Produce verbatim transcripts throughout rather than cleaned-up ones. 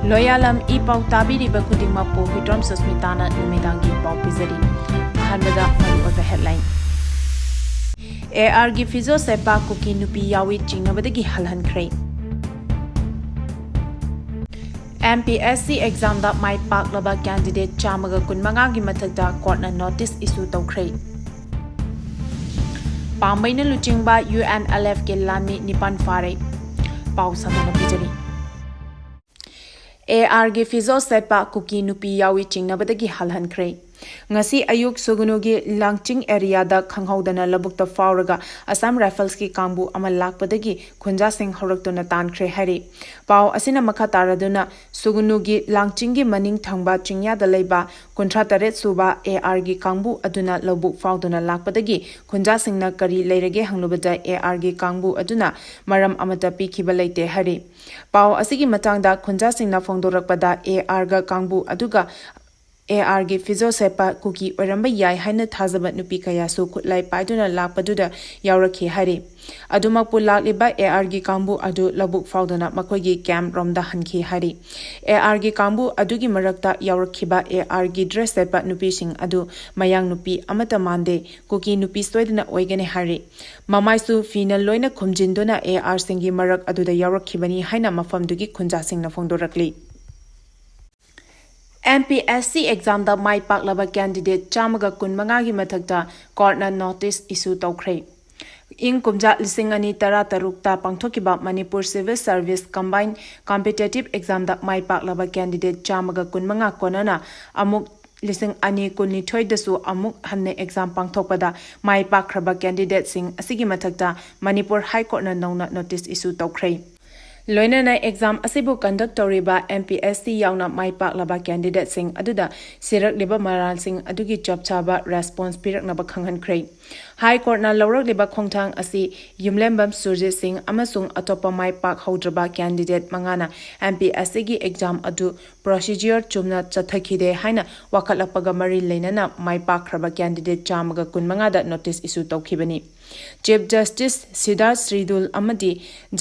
ꯂꯣꯌꯥꯂꯝ E ꯄꯥꯎ ꯇꯥꯕꯤꯔꯤꯕ ꯈꯨꯗꯤꯡꯃꯛꯄꯨ ꯍꯨꯏꯗ꯭ꯔꯣꯝ ꯁꯨꯁꯃꯤꯇꯥꯅ ꯅꯨꯃꯤꯗꯥꯡꯒꯤ ꯄꯥꯎ ꯄꯤꯖꯔꯤ꯫ ꯑꯍꯥꯟꯕꯗ ꯃꯔꯨꯑꯣꯏꯕ headline꯫ ꯑꯦ ꯑꯥꯔꯒꯤ ꯐꯤꯖꯣ ꯁꯦꯠꯄ ꯀꯨꯀꯤ ꯅꯨꯄꯤ ꯌꯥꯎꯏ ꯆꯤꯡꯅꯕꯗꯒꯤ ꯍꯜꯍꯟꯈ꯭ꯔꯦ꯫ ꯑꯦꯝ ꯄꯤ ꯑꯦꯁ ꯁꯤ examꯗ ꯃꯥꯏ ꯄꯥꯛꯂꯕ candidate ꯆꯥꯝꯃꯒ ꯀꯨꯟꯃꯉꯥꯒꯤ ꯃꯊꯛꯇ courtꯅ notice issue ꯇꯧꯈ꯭ꯔꯦ꯫ ꯄꯥꯝꯕꯩꯅ ꯂꯨꯆꯤꯡꯕ ꯌꯨ ꯑꯦꯟ ꯑꯦꯜ ꯑꯦꯐꯀꯤ ꯂꯥꯟꯃꯤ ꯅꯤꯄꯥꯟ ꯐꯥꯔꯦ꯫ ꯄꯥꯎ ꯁꯟꯗꯣꯛꯅ ꯄꯤꯖꯔꯤ꯫ ꯑꯦ ꯑꯥꯔꯒꯤ ꯐꯤꯖꯣ ꯁꯦꯠꯄ ꯀꯨꯀꯤ ꯅꯨꯄꯤ ꯌꯥꯎꯏ ꯆꯤꯡꯅꯕꯗꯒꯤ ꯍꯜꯍꯟꯈ꯭ꯔꯦ꯫ ꯉꯁꯤ ꯑꯌꯨꯛ ꯁꯨꯒꯅꯨꯒꯤ ꯂꯥꯡꯆꯤꯡ areaꯗ ꯈꯪꯍꯧꯗꯅ ꯂꯧꯕꯨꯛꯇ ꯐꯥꯎꯔꯒ Assam Riflesꯀꯤ ꯀꯥꯡꯕꯨ ꯑꯃ ꯂꯥꯛꯄꯗꯒꯤ ꯈꯨꯟꯖꯥꯁꯤꯡ ꯍꯧꯔꯛꯇꯨꯅ ꯇꯥꯟꯈ꯭ꯔꯦ ꯍꯥꯏꯔꯤ꯫ ꯄꯥꯎ ꯑꯁꯤꯅ ꯃꯈꯥ ꯇꯥꯔꯗꯨꯅ, ꯁꯨꯒꯅꯨꯒꯤ ꯂꯥꯡꯆꯤꯡꯒꯤ ꯃꯅꯤꯡ ꯊꯪꯕ ꯆꯤꯡꯌꯥꯗ ꯂꯩꯕ ꯀꯨꯟꯊ꯭ꯔꯥ ꯇꯔꯦꯠ ꯁꯨꯕ ꯑꯦ ꯑꯥꯔꯒꯤ ꯀꯥꯡꯕꯨ ꯑꯗꯨꯅ ꯂꯧꯕꯨꯛ ꯐꯥꯎꯗꯨꯅ ꯂꯥꯛꯄꯗꯒꯤ ꯈꯨꯟꯖꯥꯁꯤꯡꯅ ꯀꯔꯤ ꯂꯩꯔꯒꯦ ꯍꯪꯂꯨꯕꯗ ꯑꯦ ꯑꯥꯔꯒꯤ ꯀꯥꯡꯕꯨ ꯑꯗꯨꯅ ꯃꯔꯝ ꯑꯃꯠꯇ ꯄꯤꯈꯤꯕ ꯂꯩꯇꯦ ꯍꯥꯏꯔꯤ꯫ ꯄꯥꯎ ꯑꯁꯤꯒꯤ ꯃꯇꯥꯡꯗ ꯈꯨꯟꯖꯥꯁꯤꯡꯅ ꯐꯣꯡꯗꯣꯔꯛꯄꯗ, ꯑꯦ ꯑꯥꯔꯒ ꯀꯥꯡꯕꯨ ꯑꯗꯨꯒ ꯑꯦ ꯑꯥꯔꯒꯤ ꯐꯤꯖꯣ ꯁꯦꯠꯄ ꯀꯨꯀꯤ ꯑꯣꯏꯔꯝꯕ ꯌꯥꯏ ꯍꯥꯏꯅ ꯊꯥꯖꯕ ꯅꯨꯄꯤ ꯀꯌꯥꯁꯨ ꯈꯨꯠꯂꯥꯏ ꯄꯥꯏꯗꯨꯅ ꯂꯥꯛꯄꯗꯨꯗ ꯌꯥꯎꯔꯛꯈꯤ ꯍꯥꯏꯔꯤ꯫ ꯑꯗꯨꯃꯛꯄꯨ, ꯂꯥꯛꯂꯤꯕ ꯑꯦ ꯑꯥꯔꯒꯤ ꯀꯥꯡꯕꯨ ꯑꯗꯨ ꯂꯧꯕꯨꯛ ꯐꯥꯎꯗꯨꯅ ꯃꯈꯣꯏꯒꯤ camp ꯔꯣꯝꯗ ꯍꯟꯈꯤ ꯍꯥꯏꯔꯤ꯫ ꯑꯦ ꯑꯥꯔꯒꯤ ꯀꯥꯡꯕꯨ ꯑꯗꯨꯒꯤ ꯃꯔꯛꯇ ꯌꯥꯎꯔꯛꯈꯤꯕ ꯑꯦ ꯑꯥꯔꯒꯤ dress ꯁꯦꯠꯄ ꯅꯨꯄꯤꯁꯤꯡ ꯑꯗꯨ ꯃꯌꯥꯡ ꯅꯨꯄꯤ ꯑꯃꯠꯇ ꯃꯥꯟꯗꯦ, ꯀꯨꯀꯤ ꯅꯨꯄꯤ ꯁꯣꯏꯗꯅ ꯑꯣꯏꯒꯅꯤ ꯍꯥꯏꯔꯤ꯫ ꯃꯃꯥꯏꯁꯨ ꯐꯤꯅ ꯂꯣꯏꯅ ꯈꯨꯝꯖꯤꯟꯗꯨꯅ ꯑꯦ ꯑꯥꯔꯁꯤꯡꯒꯤ ꯃꯔꯛ ꯑꯗꯨꯗ ꯌꯥꯎꯔꯛꯈꯤꯕꯅꯤ ꯍꯥꯏꯅ ꯃꯐꯝꯗꯨꯒꯤ ꯈꯨꯟꯖꯥꯁꯤꯡꯅ ꯐꯣꯡꯗꯣꯔꯛꯂꯤ꯫ ꯑꯦꯝ ꯄꯤ ꯑꯦꯁ ꯁꯤ examꯗ ꯃꯥꯏ ꯄꯥꯛꯂꯕ candidate ꯆꯥꯝꯃꯒ ꯀꯨꯟꯃꯉꯥꯒꯤ ꯃꯊꯛꯇ courtꯅ notice issue ꯇꯧꯈ꯭ꯔꯦ꯫ ꯏꯪ ꯀꯨꯝꯖꯥ ꯂꯤꯁꯤꯡ ꯑꯅꯤ ꯇꯔꯥ ꯇꯔꯨꯛꯇ ꯄꯥꯡꯊꯣꯛꯈꯤꯕ Manipur Civil Service Combined Competitive Examꯗ ꯃꯥꯏ ꯄꯥꯛꯂꯕ candidate ꯆꯥꯝꯃꯒ ꯀꯨꯟꯃꯉꯥ ꯀꯣꯟꯅꯅ ꯑꯃꯨꯛ ꯂꯤꯁꯤꯡ ꯑꯅꯤ ꯀꯨꯟꯅꯤꯊꯣꯏꯗꯁꯨ ꯑꯃꯨꯛ ꯍꯟꯅ exam ꯄꯥꯡꯊꯣꯛꯄꯗ ꯃꯥꯏ ꯄꯥꯛꯈ꯭ꯔꯕ candidateꯁꯤꯡ ꯑꯁꯤꯒꯤ ꯃꯊꯛꯇ ꯃꯅꯤꯄꯨꯔ High Courtꯅ ꯅꯧꯅ notice issue ꯇꯧꯈ꯭ꯔꯦ꯫ ꯂꯣꯏꯅꯅ exam ꯑꯁꯤꯕꯨ conduct ꯇꯧꯔꯤꯕ ꯑꯦꯝ ꯄꯤ ꯑꯦꯁ ꯁꯤ ꯌꯥꯎꯅ ꯃꯥꯏ ꯄꯥꯛꯂꯕ candidateꯁꯤꯡ ꯑꯗꯨꯗ ꯁꯤꯔꯛꯂꯤꯕ ꯃꯔꯥꯜꯁꯤꯡ ꯑꯗꯨꯒꯤ ꯆꯞ ꯆꯥꯕ response ꯄꯤꯔꯛꯅꯕ ꯈꯪꯍꯟꯈ꯭ꯔꯦ꯫ High Courtꯅ ꯂꯧꯔꯛꯂꯤꯕ ꯈꯣꯡꯊꯥꯡ ꯑꯁꯤ ꯌꯨꯝꯂꯦꯝꯕꯝ ꯁꯨꯔꯖꯤꯠ ꯁꯤꯡ ꯑꯃꯁꯨꯡ ꯑꯇꯣꯞꯄ ꯃꯥꯏ ꯄꯥꯛꯍꯧꯗ꯭ꯔꯕ candidate ꯃꯉꯥꯅ ꯑꯦꯝ ꯄꯤ ꯑꯦꯁ ꯁꯤꯒꯤ exam ꯑꯗꯨ procedure ꯆꯨꯝꯅ ꯆꯠꯊꯈꯤꯗꯦ ꯍꯥꯏꯅ ꯋꯥꯀꯠꯂꯛꯄꯒ ꯃꯔꯤ ꯂꯩꯅꯅ ꯃꯥꯏ ꯄꯥꯛꯈ꯭ꯔꯕ candidate ꯆꯥꯝꯃꯒ ꯀꯨꯟꯃꯉꯥꯗ notice issue ꯇꯧꯈꯤꯕꯅꯤ꯫ Chief Justice ꯁꯤꯗꯥꯔꯊ ꯁ꯭ꯔꯤꯗꯨꯜ ꯑꯃꯗꯤ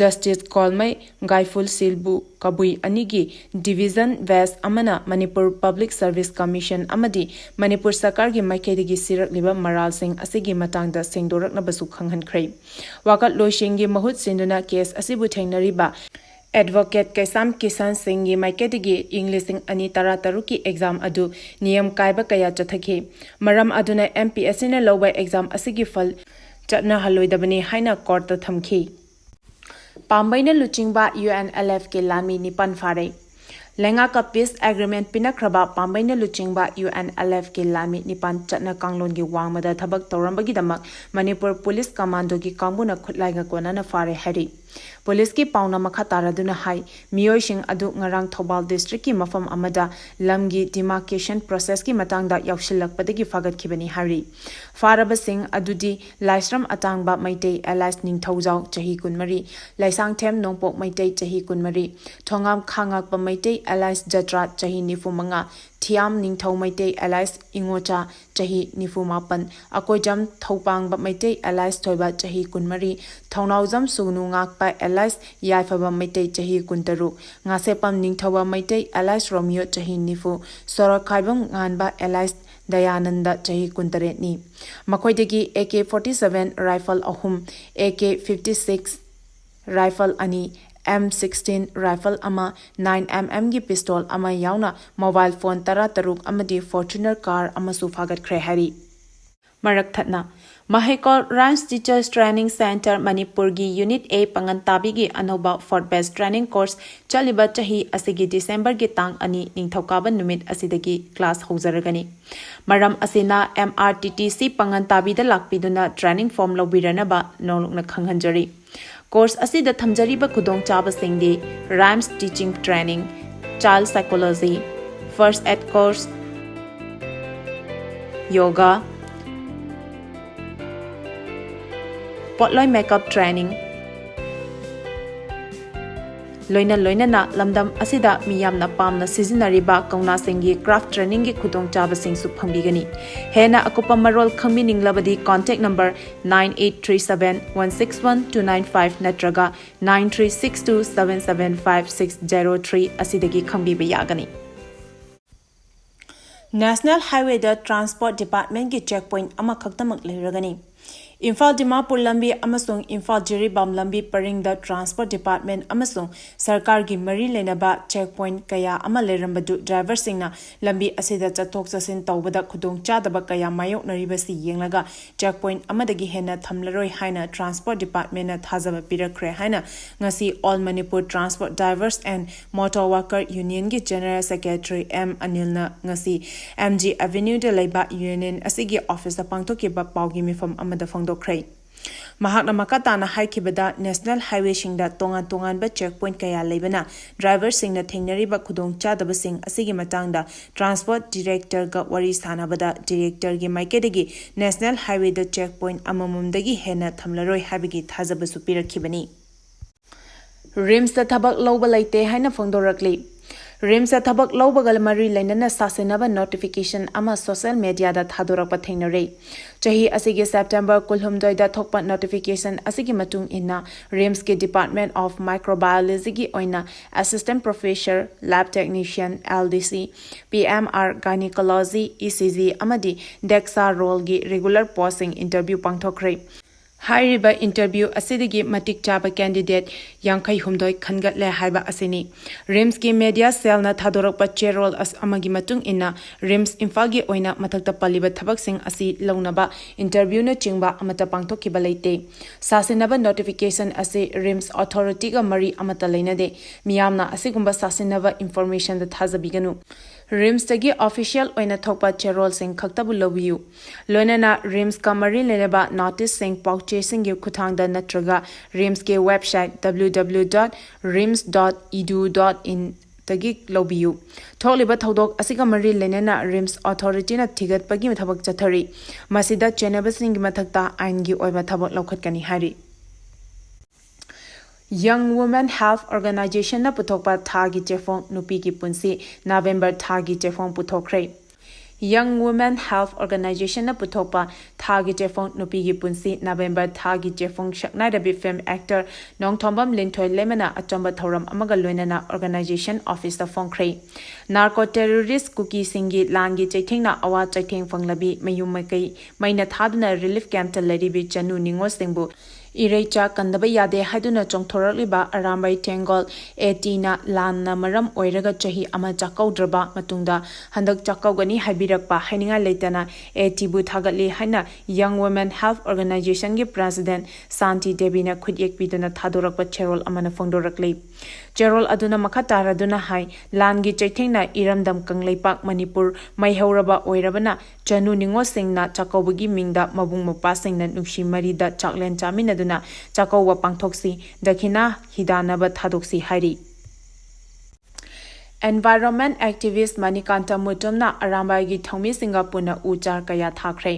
Justice ꯀꯣꯜꯃꯩ ꯒꯥꯏꯐꯨꯜ ꯁꯤꯜꯕꯨ ꯀꯕꯨꯏ ꯑꯅꯤꯒꯤ Division Bench ꯑꯃꯅ ꯃꯅꯤꯄꯨꯔ Public Service Commission ꯑꯃꯗꯤ ꯃꯅꯤꯄꯨꯔ ꯁꯔꯀꯥꯔꯒꯤ ꯃꯥꯏꯀꯩꯗꯒꯤ ꯁꯤꯔꯛꯂꯤꯕ ꯃꯔꯥꯜꯁꯤꯡ ꯑꯁꯤꯒꯤ ꯃꯇꯥꯡꯗ ꯁꯦꯡꯗꯣꯔꯛꯅꯕꯁꯨ ꯈꯪꯍꯟꯈ꯭ꯔꯦ꯫ ꯋꯥꯀꯠꯂꯣꯏꯁꯤꯡꯒꯤ ꯃꯍꯨꯠ ꯁꯤꯟꯗꯨꯅ case ꯑꯁꯤꯕꯨ ꯊꯦꯡꯅꯔꯤꯕ Advocate ꯀꯩꯁꯥꯝ ꯀꯤꯁꯟ ꯁꯤꯡꯒꯤ ꯃꯥꯏꯀꯩꯗꯒꯤ ꯏꯪ ꯂꯤꯁꯤꯡ ꯑꯅꯤ ꯇꯔꯥꯇꯔꯨꯛꯀꯤ exam ꯑꯗꯨ ꯅꯤꯌꯝ ꯀꯥꯏꯕ ꯀꯌꯥ ꯆꯠꯊꯈꯤ꯫ ꯃꯔꯝ ꯑꯗꯨꯅ MPSCꯅ ꯂꯧꯕ exam ꯑꯁꯤꯒꯤ ꯐꯜ ꯆꯠꯅꯍꯜꯂꯣꯏꯗꯕꯅꯤ ꯍꯥꯏꯅ courtꯇ ꯊꯝꯈꯤ꯫ ꯄꯥꯝꯕꯩꯅ ꯂꯨꯆꯤꯡꯕ UNLFꯀꯤ ꯂꯥꯟꯃꯤ ꯅꯤꯄꯥꯟ ꯐꯥꯔꯦ꯫ ꯂꯩꯉꯥꯛꯀ peace agreement ꯄꯤꯅꯈ꯭ꯔꯕ ꯄꯥꯝꯕꯩꯅ ꯂꯨꯆꯤꯡꯕ UNLFꯀꯤ ꯂꯥꯟꯃꯤ ꯅꯤꯄꯥꯟ ꯆꯠꯅ ꯀꯥꯡꯂꯣꯟꯒꯤ ꯋꯥꯡꯃꯗ ꯊꯕꯛ ꯇꯧꯔꯝꯕꯒꯤꯗꯃꯛ ꯃꯅꯤꯄꯨꯔ police commandoꯒꯤ ꯀꯥꯡꯕꯨꯅ ꯈꯨꯠꯂꯥꯏꯒ ꯀꯣꯟꯅꯅ ꯐꯥꯔꯦ ꯍꯥꯏꯔꯤ꯫ Policeꯀꯤ ꯄꯥꯎꯅ ꯃꯈꯥ ꯇꯥꯔꯗꯨꯅ ꯍꯥꯏ, ꯃꯤꯑꯣꯏꯁꯤꯡ ꯑꯗꯨ ꯉꯔꯥꯡ ꯊꯧꯕꯥꯜ districtꯀꯤ ꯃꯐꯝ ꯑꯃꯗ ꯂꯝꯒꯤ demarcation processꯀꯤ ꯃꯇꯥꯡꯗ ꯌꯥꯎꯁꯤꯜꯂꯛꯄꯗꯒꯤ ꯐꯥꯒꯠꯈꯤꯕꯅꯤ ꯍꯥꯏꯔꯤ꯫ ꯐꯥꯔꯕꯁꯤꯡ ꯑꯗꯨꯗꯤ ꯂꯥꯏꯁ꯭ꯔꯝ ꯑꯇꯥꯡꯕ ꯃꯩꯇꯩ alias ꯅꯤꯡꯊꯧꯖꯥꯎ ꯆꯍꯤ ꯀꯨꯟꯃꯔꯤ, ꯂꯩꯁꯥꯡꯊꯦꯝ ꯅꯣꯡꯄꯣꯛ ꯃꯩꯇꯩ ꯆꯍꯤ ꯀꯨꯟꯃꯔꯤ, ꯊꯣꯉꯥꯝ ꯈꯥꯉꯥꯛꯄ ꯃꯩꯇꯩ alias ꯖꯇ꯭ꯔꯥ ꯆꯍꯤ ꯅꯤꯐꯨꯃꯉꯥ, ꯊꯤꯌꯥꯝ ꯅꯤꯡꯊꯧ ꯃꯩꯇꯩ alias ꯏꯉꯣꯆꯥ ꯆꯍꯤ ꯅꯤꯐꯨꯃꯥꯄꯟ, ꯑꯀꯣꯏꯖꯝ ꯊꯧꯄꯥꯡꯕ ꯃꯩꯇꯩ alias ꯊꯣꯏꯕ ꯆꯍꯤ ꯀꯨꯟꯃꯔꯤ, ꯊꯧꯅꯥꯎꯖꯝ ꯁꯨꯒꯅꯨ ꯉꯥꯛꯄ alias ꯌꯥꯏꯐꯕ ꯃꯩꯇꯩ ꯆꯍꯤ ꯀꯨꯟꯇꯔꯨꯛ, ꯉꯥꯁꯦꯞꯄꯝ ꯅꯤꯡꯊꯧꯕ ꯃꯩꯇꯩ alias ꯔꯣꯃꯤꯌꯣ ꯆꯍꯤ ꯅꯤꯐꯨ, ꯁꯣꯔꯣꯛꯈꯥꯏꯕꯝ ꯉꯥꯟꯕ alias ꯗꯌꯥꯅꯟꯗ ꯆꯍꯤ ꯀꯨꯟꯇꯔꯦꯠꯅꯤ꯫ ꯃꯈꯣꯏꯗꯒꯤ AK forty seven rifle ꯑꯍꯨꯝ, AK fifty six rifle ꯑꯅꯤ, M sixteen rifle ꯑꯃ, nine mmꯒꯤ pistol ꯑꯃ ꯌꯥꯎꯅ mobile phone ꯇꯔꯥꯇꯔꯨꯛ ꯑꯃꯗꯤ Fortuner car ꯑꯃꯁꯨ ꯐꯥꯒꯠꯈ꯭ꯔꯦ ꯍꯥꯏꯔꯤ꯫ ꯃꯔꯛ ꯊꯠꯅ, ꯃꯍꯩꯀꯣꯜ RIMS Teachers Training Centre ꯃꯅꯤꯄꯨꯔꯒꯤ Unit A ꯄꯥꯉꯟ ꯇꯥꯕꯤꯒꯤ ꯑꯅꯧꯕ fourth batch training course ꯆꯠꯂꯤꯕ ꯆꯍꯤ ꯑꯁꯤꯒꯤ Decemberꯒꯤ ꯇꯥꯡ ꯑꯅꯤ ꯅꯤꯡꯊꯧꯀꯥꯕ ꯅꯨꯃꯤꯠ ꯑꯁꯤꯗꯒꯤ class ꯍꯧꯖꯔꯒꯅꯤ꯫ ꯃꯔꯝ ꯑꯁꯤꯅ MRTTC ꯄꯥꯉꯟ ꯇꯥꯕꯤꯗ ꯂꯥꯛꯄꯤꯗꯨꯅ training form ꯂꯧꯕꯤꯔꯅꯕ ꯅꯧꯂꯨꯛꯅ ꯈꯪꯍꯟꯖꯔꯤ꯫ Course ꯑꯁꯤꯗ ꯊꯝꯖꯔꯤꯕ ꯈꯨꯗꯣꯡꯆꯥꯕꯁꯤꯡꯗꯤ RIMS Teaching Training, Child Psychology, First Aid Course, Yoga, ꯄꯣꯠꯂꯣꯏ makeup training, ꯂꯣꯏꯅ ꯂꯣꯏꯅꯅ ꯂꯝꯗꯝ ꯑꯁꯤꯗ ꯃꯤꯌꯥꯝꯅ ꯄꯥꯝꯅ ꯁꯤꯖꯤꯟꯅꯔꯤꯕ ꯀꯧꯅꯥꯁꯤꯡꯒꯤ craft trainingꯒꯤ ꯈꯨꯗꯣꯡꯆꯥꯕꯁꯤꯡꯁꯨ ꯐꯪꯕꯤꯒꯅꯤ꯫ ꯍꯦꯟꯅ ꯑꯀꯨꯞꯄ ꯃꯔꯣꯜ ꯈꯪꯕꯤꯅꯤꯡꯂꯕꯗꯤ contact number nine eight three seven one six one two nine five ꯅꯠꯇ꯭ꯔꯒ nine three six two seven seven five six zero three ꯑꯁꯤꯗꯒꯤ ꯈꯪꯕꯤꯕ ꯌꯥꯒꯅꯤ꯫ National Highwayꯗ Transport Departmentꯀꯤ check point ꯑꯃꯈꯛꯇꯃꯛ ꯂꯩꯔꯒꯅꯤ꯫ ꯏꯝꯐꯥꯜ ꯗꯤꯃꯥꯄꯨꯔ ꯂꯝꯕꯤ ꯑꯃꯁꯨꯡ ꯏꯝꯐꯥꯜ ꯖꯤꯔꯤꯕꯥꯝ ꯂꯝꯕꯤ ꯄꯔꯤꯡꯗ Transport Department ꯑꯃꯁꯨꯡ ꯁꯔꯀꯥꯔꯒꯤ ꯃꯔꯤ ꯂꯩꯅꯕ check point ꯀꯌꯥ ꯑꯃ ꯂꯩꯔꯝꯕꯗꯨ driverꯁꯤꯡꯅ ꯂꯝꯕꯤ ꯑꯁꯤꯗ ꯆꯠꯊꯣꯛ ꯆꯠꯁꯤꯟ ꯇꯧꯕꯗ ꯈꯨꯗꯣꯡꯆꯥꯗꯕ ꯀꯌꯥ ꯃꯥꯌꯣꯛꯅꯔꯤꯕꯁꯤ ꯌꯦꯡꯂꯒ check point ꯑꯃꯗꯒꯤ ꯍꯦꯟꯅ ꯊꯝꯂꯔꯣꯏ ꯍꯥꯏꯅ Transport Departmentꯅ ꯊꯥꯖꯕ ꯄꯤꯔꯛꯈ꯭ꯔꯦ ꯍꯥꯏꯅ ꯉꯁꯤ All Manipur Transport Drivers and Motor Worker Unionꯒꯤ General Secretary ꯑꯦꯝ ꯑꯅꯤꯜꯅ ꯉꯁꯤ ꯑꯦꯝ ꯖꯤ Avenueꯗ ꯂꯩꯕ union ꯑꯁꯤꯒꯤ officeꯇ ꯄꯥꯡꯊꯣꯛꯈꯤꯕ ꯄꯥꯎꯒꯤ ꯃꯤꯐꯝ ꯑꯃꯗ ꯐꯣꯡꯗꯣꯛꯈ꯭ꯔꯦ꯫ ꯃꯍꯥꯛꯅ ꯃꯈꯥ ꯇꯥꯅ ꯍꯥꯏꯈꯤꯕꯗ, national highwayꯁꯤꯡꯗ ꯇꯣꯉꯥꯟ ꯇꯣꯉꯥꯟꯕ check point ꯀꯌꯥ ꯂꯩꯕꯅ driverꯁꯤꯡꯅ ꯊꯦꯡꯅꯔꯤꯕ ꯈꯨꯗꯣꯡꯆꯥꯗꯕꯁꯤꯡ ꯑꯁꯤꯒꯤ ꯃꯇꯥꯡꯗ Transport Directorꯒ ꯋꯥꯔꯤ ꯁꯥꯟꯅꯕꯗ directorꯒꯤ ꯃꯥꯏꯀꯩꯗꯒꯤ national highwayꯗ check point ꯑꯃꯃꯝꯗꯒꯤ ꯍꯦꯟꯅ ꯊꯝꯂꯔꯣꯏ ꯍꯥꯏꯕꯒꯤ ꯊꯥꯖꯕꯁꯨ ꯄꯤꯔꯛꯈꯤꯕꯅꯤ꯫ ꯔꯤꯝꯁꯇ ꯊꯕꯛ ꯂꯧꯕ ꯂꯩꯇꯦ ꯍꯥꯏꯅ ꯐꯣꯡꯗꯣꯔꯛꯂꯤ꯫ ꯔꯤꯝꯁꯇ ꯊꯕꯛ ꯂꯧꯕꯒ ꯃꯔꯤ ꯂꯩꯅꯅ ꯁꯥꯁꯤꯟꯅꯕ notification ꯑꯃ social mediaꯗ ꯊꯥꯗꯣꯔꯛꯄ ꯊꯦꯡꯅꯔꯦ꯫ ꯆꯍꯤ ꯑꯁꯤꯒꯤ September ꯀꯨꯟꯍꯨꯝꯗꯣꯏꯗ ꯊꯣꯛꯄ notification ꯑꯁꯤꯒꯤ ꯃꯇꯨꯡ ꯏꯟꯅ, ꯔꯤꯝꯁꯀꯤ Department of Microbiologyꯒꯤ ꯑꯣꯏꯅ Assistant Professor, Lab Technician, L D C, P M R, Gynecology, E C G ꯑꯃꯗꯤ DEXA roleꯒꯤ regular postꯁꯤꯡ interview ꯄꯥꯡꯊꯣꯛꯈ꯭ꯔꯦ꯫ ꯍꯥꯏꯔꯤꯕ interview ꯑꯁꯤꯗꯒꯤ ꯃꯇꯤꯛ ꯆꯥꯕ candidate ꯌꯥꯡꯈꯩ ꯍꯨꯝꯗꯣꯏ ꯈꯟꯒꯠꯂꯦ ꯍꯥꯏꯕ ꯑꯁꯤꯅꯤ꯫ ꯔꯤꯝꯁꯀꯤ media cellꯅ ꯊꯥꯗꯣꯔꯛꯄ ꯆꯦꯔꯣꯜ ꯑꯁ-, ꯑꯃꯒꯤ ꯃꯇꯨꯡ ꯏꯟꯅ, ꯔꯤꯝꯁ ꯏꯝꯐꯥꯜꯒꯤ ꯑꯣꯏꯅ ꯃꯊꯛꯇ ꯄꯜꯂꯤꯕ ꯊꯕꯛꯁꯤꯡ ꯑꯁꯤ ꯂꯧꯅꯕ interviewꯅꯆꯤꯡꯕ ꯑꯃꯠꯇ ꯄꯥꯡꯊꯣꯛꯈꯤꯕ ꯂꯩꯇꯦ꯫ ꯁꯥꯁꯤꯟꯅꯕ notification ꯑꯁꯤ ꯔꯤꯝꯁ authorityꯒ ꯃꯔꯤ ꯑꯃꯠꯇ ꯂꯩꯅꯗꯦ꯫ ꯃꯤꯌꯥꯝꯅ ꯑꯁꯤꯒꯨꯝꯕ ꯁꯥꯁꯤꯟꯅꯕ informationꯗ ꯊꯥꯖꯕꯤꯒꯅꯨ꯫ ꯔꯤꯝꯁꯇꯒꯤ official ꯑꯣꯏꯅ ꯊꯣꯛꯄ ꯆꯦꯔꯣꯜꯁꯤꯡ ꯈꯛꯇꯕꯨ ꯂꯧꯕꯤꯌꯨ꯫ ꯂꯣꯏꯅꯅ ꯔꯤꯝꯁꯀ ꯃꯔꯤ ꯂꯩꯅꯕ noticeꯁꯤꯡ ꯄꯥꯎꯆꯦꯁꯤꯡꯒꯤ ꯈꯨꯠꯊꯥꯡꯗ ꯅꯠꯇ꯭ꯔꯒ ꯔꯤꯝꯁꯀꯤ website W W W dot rims dot e d u dot inꯗꯒꯤ ꯂꯧꯕꯤꯌꯨ꯫ ꯊꯣꯛꯂꯤꯕ ꯊꯧꯗꯣꯛ ꯑꯁꯤꯒ ꯃꯔꯤ ꯂꯩꯅꯅ ꯔꯤꯝꯁ authorityꯅ ꯊꯤꯒꯠꯄꯒꯤ ꯊꯕꯛ ꯆꯠꯊꯔꯤ꯫ ꯃꯁꯤꯗ ꯆꯦꯟꯅꯕꯁꯤꯡꯒꯤ ꯃꯊꯛꯇ ꯑꯥꯏꯟꯒꯤ ꯑꯣꯏꯕ ꯊꯕꯛ ꯂꯧꯈꯠꯀꯅꯤ ꯍꯥꯏꯔꯤ꯫ Young Women Health Organizationꯅ ꯄꯨꯊꯣꯛꯄ ꯊꯥꯒꯤ ꯆꯦꯐꯣꯡ ꯅꯨꯄꯤꯒꯤ ꯄꯨꯟꯁꯤ, ꯅꯕꯦꯝꯕꯔ ꯊꯥꯒꯤ ꯆꯦꯐꯣꯡ ꯄꯨꯊꯣꯛꯈ꯭ꯔꯦ꯫ Young Women Health Organizationꯅ ꯄꯨꯊꯣꯛꯄ ꯊꯥꯒꯤ ꯆꯦꯐꯣꯡ ꯅꯨꯄꯤꯒꯤ ꯄꯨꯟꯁꯤ, ꯅꯕꯦꯝꯕꯔ ꯊꯥꯒꯤ ꯆꯦꯐꯣꯡ ꯁꯛꯅꯥꯏꯔꯕꯤ film actor ꯅꯣꯡꯊꯣꯝꯕꯝ ꯂꯤꯟꯊꯣꯏ ꯂꯩꯃꯅ ꯑꯆꯝꯕ ꯊꯧꯔꯝ ꯑꯃꯒ ꯂꯣꯏꯅꯅ organization officeꯇ ꯐꯣꯡꯈ꯭ꯔꯦ꯫ Narco terrorist ꯀꯨꯀꯤꯁꯤꯡꯒꯤ ꯂꯥꯟꯒꯤ ꯆꯩꯊꯦꯡꯅ ꯑꯋꯥ ꯆꯩꯊꯦꯡ ꯐꯪꯂꯕꯤ ꯃꯌꯨꯝ ꯃꯀꯩ ꯃꯩꯅ ꯊꯥꯗꯨꯅ relief campꯇ ꯂꯩꯔꯤꯕꯤ ꯆꯅꯨ ꯅꯤꯉꯣꯜꯁꯤꯡꯕꯨ ꯏꯔꯩꯆꯥ ꯀꯟꯗꯕ ꯌꯥꯗꯦ ꯍꯥꯏꯗꯨꯅ ꯆꯣꯡꯊꯣꯔꯛꯂꯤꯕ ꯑꯔꯥꯝꯕꯥꯏ ꯇꯦꯡꯒꯣꯜ ATꯅ ꯂꯥꯟꯅ ꯃꯔꯝ ꯑꯣꯏꯔꯒ ꯆꯍꯤ ꯑꯃ ꯆꯥꯛꯀꯧꯗ꯭ꯔꯕ ꯃꯇꯨꯡꯗ ꯍꯟꯗꯛ ꯆꯥꯛꯀꯧꯒꯅꯤ ꯍꯥꯏꯕꯤꯔꯛꯄ ꯍꯥꯏꯅꯤꯡꯉꯥꯏ ꯂꯩꯇꯅ ATꯕꯨ ꯊꯥꯒꯠꯂꯤ ꯍꯥꯏꯅ Young Women Health Organizationꯒꯤ president ꯁꯥꯟꯇꯤ ꯗꯦꯕꯤꯅ ꯈꯨꯠꯌꯦꯛ ꯄꯤꯗꯨꯅ ꯊꯥꯗꯣꯔꯛꯄ ꯆꯦꯔꯣꯜ ꯑꯃꯅ ꯐꯣꯡꯗꯣꯔꯛꯂꯤ꯫ ꯆꯦꯔꯣꯜ ꯑꯗꯨꯅ ꯃꯈꯥ ꯇꯥꯔꯗꯨꯅ ꯍꯥꯏ, ꯂꯥꯟꯒꯤ ꯆꯩꯊꯦꯡꯅ ꯏꯔꯝꯗꯝ ꯀꯪꯂꯩꯄꯥꯛ ꯃꯅꯤꯄꯨꯔ ꯃꯩ ꯍꯧꯔꯕ ꯑꯣꯏꯔꯕꯅ ꯆꯅꯨ ꯅꯤꯉꯣꯜꯁꯤꯡꯅ ꯆꯥꯛꯀꯧꯕꯒꯤ ꯃꯤꯡꯗ ꯃꯕꯨꯡ ꯃꯧꯄ꯭ꯋꯥꯁꯤꯡꯅ ꯅꯨꯡꯁꯤ ꯃꯔꯤꯗ ꯆꯥꯛꯂꯦꯟ ꯆꯥꯃꯤꯟꯅꯗꯨꯅ ꯆꯥꯛꯀꯧꯕ ꯄꯥꯡꯊꯣꯛꯁꯤ, ꯗꯈꯤꯅꯥ ꯍꯤꯗꯥꯟꯅꯕ ꯊꯥꯗꯣꯛꯁꯤ ꯍꯥꯏꯔꯤ꯫ Environment activist ꯃꯅꯤꯀꯥꯟꯇ ꯃꯨꯇꯨꯝꯅ ꯑꯔꯥꯝꯕꯥꯏꯒꯤ ꯊꯧꯃꯤꯁꯤꯡꯒ ꯄꯨꯟꯅ ꯎ ꯆꯥꯔ ꯀꯌꯥ ꯊꯥꯈ꯭ꯔꯦ꯫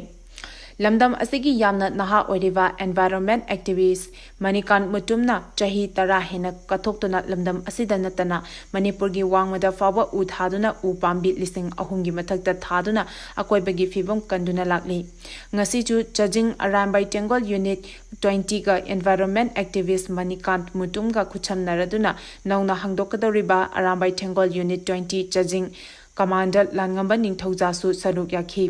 ꯂꯝꯗꯝ ꯑꯁꯤꯒꯤ ꯌꯥꯝꯅ ꯅꯍꯥ ꯑꯣꯏꯔꯤꯕ environment activist ꯃꯅꯤꯀꯥꯟ ꯃꯨꯇꯨꯝꯅ ꯆꯍꯤ ꯇꯔꯥ ꯍꯦꯟꯅ ꯀꯠꯊꯣꯛꯇꯨꯅ ꯂꯝꯗꯝ ꯑꯁꯤꯗ ꯅꯠꯇꯅ ꯃꯅꯤꯄꯨꯔꯒꯤ ꯋꯥꯡꯃꯗ ꯐꯥꯎꯕ ꯎ ꯊꯥꯗꯨꯅ ꯎ ꯄꯥꯝꯕꯤ ꯂꯤꯁꯤꯡ ꯑꯍꯨꯝꯒꯤ ꯃꯊꯛꯇ ꯊꯥꯗꯨꯅ ꯑꯀꯣꯏꯕꯒꯤ ꯐꯤꯕꯝ ꯀꯟꯗꯨꯅ ꯂꯥꯛꯂꯤ꯫ ꯉꯁꯤꯁꯨ ꯆꯥꯖꯤꯡ ꯑꯔꯥꯝꯕꯥꯏ ꯇꯦꯡꯒꯣꯜ unit twentyꯒ environment activist ꯃꯅꯤꯀꯥꯟ ꯃꯨꯇꯨꯝꯒ ꯈꯨꯠꯁꯝꯅꯔꯗꯨꯅ ꯅꯧꯅ ꯍꯥꯡꯗꯣꯛꯀꯗꯧꯔꯤꯕ ꯑꯔꯥꯝꯕꯥꯏ ꯇꯦꯡꯒꯣꯜ unit twenty ꯆꯥꯖꯤꯡ commander ꯂꯥꯟꯉꯝꯕ ꯅꯤꯡꯊꯧꯖꯥꯁꯨ ꯁꯔꯨꯛ ꯌꯥꯈꯤ꯫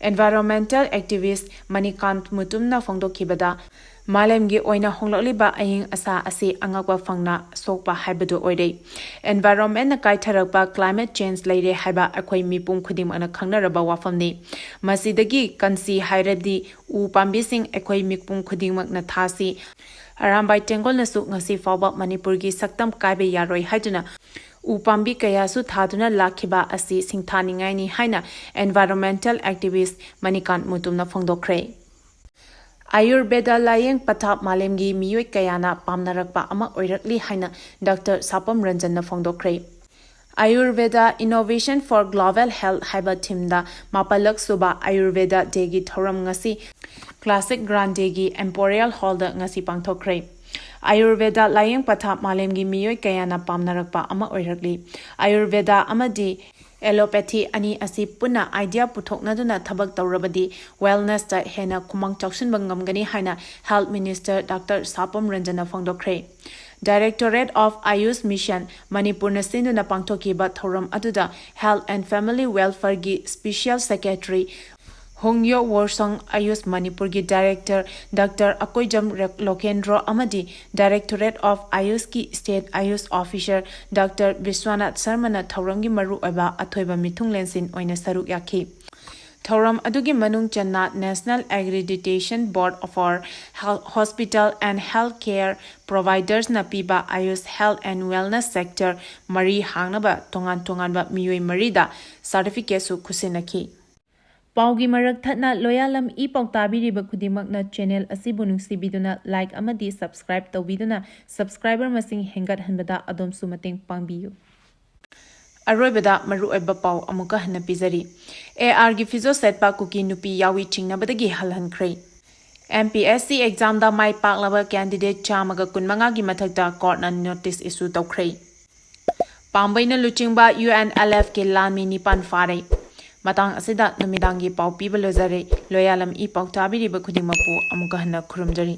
Environmental activist ꯃꯅꯤꯀꯥꯟ ꯃꯨꯇꯨꯝꯅ ꯐꯣꯡꯗꯣꯛꯈꯤꯕꯗ, ꯃꯥꯂꯦꯝꯒꯤ ꯑꯣꯏꯅ ꯍꯣꯡꯂꯛꯂꯤꯕ ꯑꯏꯪ ꯑꯁꯥ ꯑꯁꯤ ꯑꯉꯛꯄ ꯐꯪꯅ ꯁꯣꯛꯄ ꯍꯥꯏꯕꯗꯨ ꯑꯣꯏꯔꯦ꯫ Environmentꯅ ꯀꯥꯏꯊꯔꯛꯄ climate change ꯂꯩꯔꯦ ꯍꯥꯏꯕ ꯑꯩꯈꯣꯏ ꯃꯤꯄꯨꯝ ꯈꯨꯗꯤꯡꯃꯛꯅ ꯈꯪꯅꯔꯕ ꯋꯥꯐꯝꯅꯤ꯫ ꯃꯁꯤꯗꯒꯤ ꯀꯟꯁꯤ ꯍꯥꯏꯔꯗꯤ ꯎ ꯄꯥꯝꯕꯤꯁꯤꯡ ꯑꯩꯈꯣꯏ ꯃꯤꯄꯨꯝ ꯈꯨꯗꯤꯡꯃꯛꯅ ꯊꯥꯁꯤ꯫ ꯑꯔꯥꯝꯕꯥꯏ ꯇꯦꯡꯒꯣꯜꯅꯁꯨ ꯉꯁꯤ ꯐꯥꯎꯕ ꯃꯅꯤꯄꯨꯔꯒꯤ ꯁꯛꯇꯝ ꯀꯥꯏꯕ ꯌꯥꯔꯣꯏ ꯍꯥꯏꯗꯨꯅ ꯎ ꯄꯥꯝꯕꯤ ꯀꯌꯥꯁꯨ ꯊꯥꯗꯨꯅ ꯂꯥꯛꯈꯤꯕ ꯑꯁꯤ ꯁꯤꯡꯊꯥꯅꯤꯡꯉꯥꯏꯅꯤ ꯍꯥꯏꯅ environmental activist ꯃꯅꯤꯀꯥꯟ ꯃꯨꯇꯨꯝꯅ ꯐꯣꯡꯗꯣꯛꯈ꯭ꯔꯦ꯫ ꯑꯥꯌꯨꯔꯕꯦꯗ ꯂꯥꯌꯦꯡ ꯄꯊꯥꯞ ꯃꯥꯂꯦꯝꯒꯤ ꯃꯤꯑꯣꯏ ꯀꯌꯥꯅ ꯄꯥꯝꯅꯔꯛꯄ ꯑꯃ ꯑꯣꯏꯔꯛꯂꯤ ꯍꯥꯏꯅ ꯗꯥꯛꯇꯔ ꯁꯥꯄꯝ ꯔꯟꯖꯟꯅ ꯐꯣꯡꯗꯣꯛꯈ꯭ꯔꯦ꯫ Ayurveda Innovation for Global Health ꯍꯥꯏꯕ themeꯗ ꯃꯥꯄꯜꯂꯛ ꯁꯨꯕ ꯑꯥꯌꯨꯔꯕꯦꯗ Dayꯒꯤ ꯊꯧꯔꯝ ꯉꯁꯤ Classic Grandeꯒꯤ Imperial Hallꯗ ꯉꯁꯤ ꯄꯥꯡꯊꯣꯛꯈ꯭ꯔꯦ꯫ ꯑꯌꯨꯔꯚꯦꯗ ꯂꯥꯌꯦꯡ ꯄꯊꯥꯞ ꯃꯥꯂꯦꯝꯒꯤ ꯃꯤꯑꯣꯏ ꯀꯌꯥꯅ ꯄꯥꯝꯅꯔꯛꯄ ꯑꯃ ꯑꯣꯏꯔꯛꯂꯤ꯫ ꯑꯌꯨꯔꯚꯦꯗ ꯑꯃꯗꯤ ꯑꯦꯂꯣꯄꯦꯊꯤ ꯑꯅꯤ ꯑꯁꯤ ꯄꯨꯟꯅ ꯑꯥꯏꯗꯤꯌꯥ ꯄꯨꯊꯣꯛꯅꯗꯨꯅ ꯊꯕꯛ ꯇꯧꯔꯕꯗꯤ ꯋꯦꯜꯅꯦꯁꯇ ꯍꯦꯟꯅ ꯈꯨꯃꯥꯡ ꯆꯥꯎꯁꯤꯟꯕ ꯉꯝꯒꯅꯤ ꯍꯥꯏꯅ ꯍꯦꯜꯊ ꯃꯤꯅꯤꯁꯇꯔ ꯗꯥꯛꯇꯔ ꯁꯥꯄꯝ ꯔꯟꯖꯟꯅ ꯐꯣꯡꯗꯣꯛꯈ꯭ꯔꯦ꯫ Directorate of Ayush Mission ꯃꯅꯤꯄꯨꯔꯅ ꯁꯤꯟꯗꯨꯅ ꯄꯥꯡꯊꯣꯛꯈꯤꯕ ꯊꯧꯔꯝ ꯑꯗꯨꯗ Health and Family Welfareꯒꯤ Special Secretary ꯍꯣꯡꯌꯣ ꯋꯣꯔꯁꯣꯡ, ꯑꯌꯨꯁ ꯃꯅꯤꯄꯨꯔꯒꯤ ꯗꯥꯏꯔꯦꯛꯇꯔ ꯗꯥꯛꯇꯔ ꯑꯀꯣꯏꯖꯝ ꯔ-, ꯂꯣꯀꯦꯟꯗ꯭ꯔꯣ ꯑꯃꯗꯤ Directorate of Ayushꯀꯤ State Ayush Officer doctor Biswanath ꯁꯔꯃꯅ ꯊꯧꯔꯝꯒꯤ ꯃꯔꯨꯑꯣꯏꯕ ꯑꯊꯣꯏꯕ ꯃꯤꯊꯨꯡꯂꯦꯟꯁꯤꯡ ꯑꯣꯏꯅ ꯁꯔꯨꯛ ꯌꯥꯈꯤ꯫ ꯊꯧꯔꯝ ꯑꯗꯨꯒꯤ ꯃꯅꯨꯡ ꯆꯟꯅ National Accreditation Board for Hel-, Hospital and Healthcare Providersꯅ ꯄꯤꯕ Ayush Health and Wellness Sector ꯃꯔꯤ ꯍꯥꯡꯅꯕ ꯇꯣꯉꯥꯟ ꯇꯣꯉꯥꯟꯕ ꯃꯤꯑꯣꯏ ꯃꯔꯤꯗ ꯁꯥꯔꯇꯤꯐꯤꯀꯦꯠꯁꯨ ꯈꯨꯠꯁꯤꯟꯅꯈꯤ꯫ ꯄꯥꯎꯒꯤ ꯃꯔꯛ ꯊꯠꯅ ꯂꯣꯌꯥꯂꯝ ꯏ ꯄꯥꯎ ꯇꯥꯕꯤꯔꯤꯕ ꯈꯨꯗꯤꯡꯃꯛꯅ ꯆꯦꯅꯦꯜ ꯑꯁꯤꯕꯨ ꯅꯨꯡꯁꯤꯕꯤꯗꯨꯅ ꯂꯥꯏꯛ ꯑꯃꯗꯤ ꯁꯕꯁꯀ꯭ꯔꯥꯏꯕ ꯇꯧꯕꯤꯗꯨꯅ ꯁꯕꯁꯀ꯭ꯔꯥꯏꯕꯔ ꯃꯁꯤꯡ ꯍꯦꯟꯒꯠꯍꯟꯕꯗ ꯑꯗꯣꯝꯁꯨ ꯃꯇꯦꯡ ꯄꯥꯡꯕꯤꯌꯨ꯫ ꯑꯔꯣꯏꯕꯗ ꯃꯔꯨꯑꯣꯏꯕ ꯄꯥꯎ ꯑꯃꯨꯛꯀ ꯍꯟꯅ ꯄꯤꯖꯔꯤ꯫ ꯑꯦ ꯑꯥꯔꯒꯤ ꯐꯤꯖꯣ ꯁꯦꯠꯄ ꯀꯨꯀꯤ ꯅꯨꯄꯤ ꯌꯥꯎꯏ ꯆꯤꯡꯅꯕꯗꯒꯤ ꯍꯜꯍꯟꯈ꯭ꯔꯦ꯫ ꯑꯦꯝ ꯄꯤ ꯑꯦꯁ ꯁꯤ ꯑꯦꯛꯖꯥꯝꯗ ꯃꯥꯏ ꯄꯥꯛꯂꯕ ꯀꯦꯟꯗꯤꯗꯦꯠ ꯆꯥꯝꯃꯒ ꯀꯨꯟꯃꯉꯥꯒꯤ ꯃꯊꯛꯇ ꯀꯣꯔꯠꯅ ꯅꯣꯇꯤꯁ ꯏꯁꯨ ꯇꯧꯈ꯭ꯔꯦ꯫ ꯄꯥꯝꯕꯩꯅ ꯂꯨꯆꯤꯡꯕ ꯌꯨ ꯑꯦꯟ ꯑꯦꯜ ꯑꯦꯐꯀꯤ ꯂꯥꯟꯃꯤ ꯅꯤꯄꯥꯟ ꯐꯥꯔꯦ꯫ ꯃꯇꯥꯡ ꯑꯁꯤꯗ ꯅꯨꯃꯤꯗꯥꯡꯒꯤ ꯄꯥꯎ ꯄꯤꯕ ꯂꯣꯏꯖꯔꯦ꯫ ꯂꯣꯌꯥꯂꯝ ꯏ ꯄꯥꯎ ꯇꯥꯕꯤꯔꯤꯕ ꯈꯨꯗꯤꯡꯃꯛꯄꯨ ꯑꯃꯨꯛꯀ ꯍꯟꯅ ꯈꯨꯔꯨꯝꯖꯔꯤ꯫